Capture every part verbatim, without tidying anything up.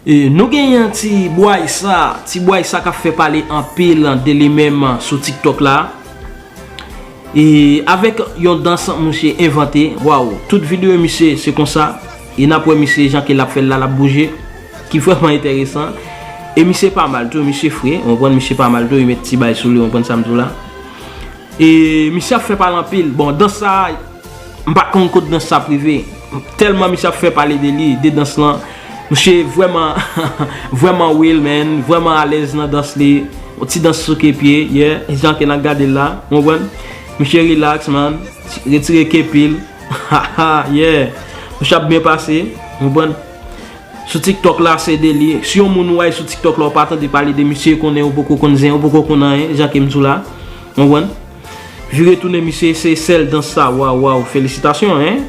E, nou genyen ti bway sa, ti bway sa k ap fè pale anpil de li menm sou TikTok la. E avèk yon dans misye envante, waw, tout videyo misye se konsa. E n ap wè misye jan ke l ap fè l la, l ap bouje, ki vrèman enteresan. E misye pa mal tou, misye fre, ou konprann, misye pa mal tou, li met ti bay sou li, ou konprann sa m di w la. E misye ap fè pale anpil. Bon, dans sa, m pa konn kot dans sa ap rive. Tèlman misye ap fè pale de li, de dans lan. Misye vrèman, vrèman will, man. Vrèman alèz nan dans li. Yon ti dans souke pye, yeah. Jan ke n ap gade l la, ou konprann? Misye relax, man. Retire kepi l. Ha, ha, yeah. Misye ap byen pase, ou konprann? Sou TikTok la, se de li. Si yon moun ou wè sou TikTok la, ou pa tande pale de misye, konnen ou poko konn zen, ou poko konn anyen, jan ke m di w la. Ou konprann? Vire tounen misye, se sèl dans sa. Waw, waw, felisitasyon, hein.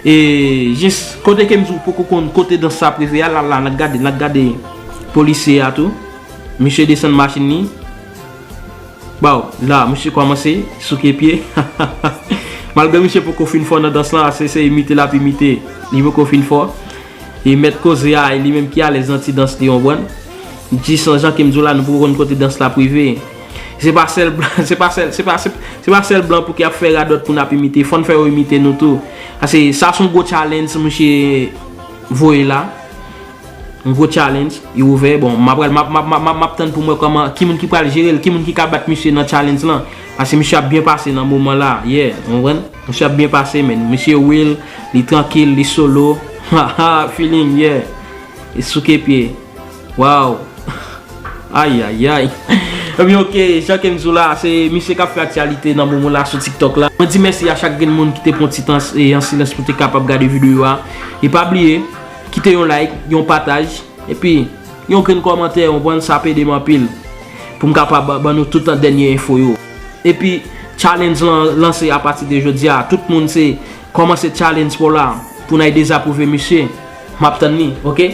E jis kote ke m di w poko konn kote dans sa ap rive a, la, la, n ap gade, n ap gade polisye a tou. Misye desann machin li. Baw, la, misye kòmanse souke pye. Malgre misye poko fin fò nan dans lan, se, se imite l ap imite. Li poko fin fò. E mèt koze a, e li menm ki alèz nan ti dans li, ou konprann? Jis jan ke m di w la, nou poko konn kote dans la ap rive. Se pa sèl blan, se pa sèl, se pa, se, se pa sèl blan pou ki ap fè radòt pou n ap imite. Fò n fè yo imite nou tou. Paske sa se yon gwo challenge misye voye la. Yon gwo challenge, li ouvè. Bon, m ap pral, m ap, m ap, m ap, m ap, m ap tann pou m wè kòman, ki moun ki pral jere l, ki moun ki ka bat misye nan challenge lan. Paske misye ap byen pase nan moman la, yeah, ou konprann? Misye ap byen pase, men misye will, li trankil, li solo. Ha, ha, feeling, yeah. Li souke pye. Waw. Ay, ay, ay. Ebyen, oke, jan ke m di w la, se misye k ap fè aktyalite nan moman la sou TikTok la. Mwen di mèsi a chak grenn moun ki te pran ti tan e an silans pou te kapab gade videyo a. E pa bliye, kite yon like, yon pataj, epi yon grenn kòmantè, ou konprann, sa ap ede m anpil pou m kapab ban nou tout dènye enfo yo. Epi, challenge lan lanse apati de jodi a. Tout moun se kòmanse challenge pou la, pou n al dezapwouve misye. M ap tann li, oke?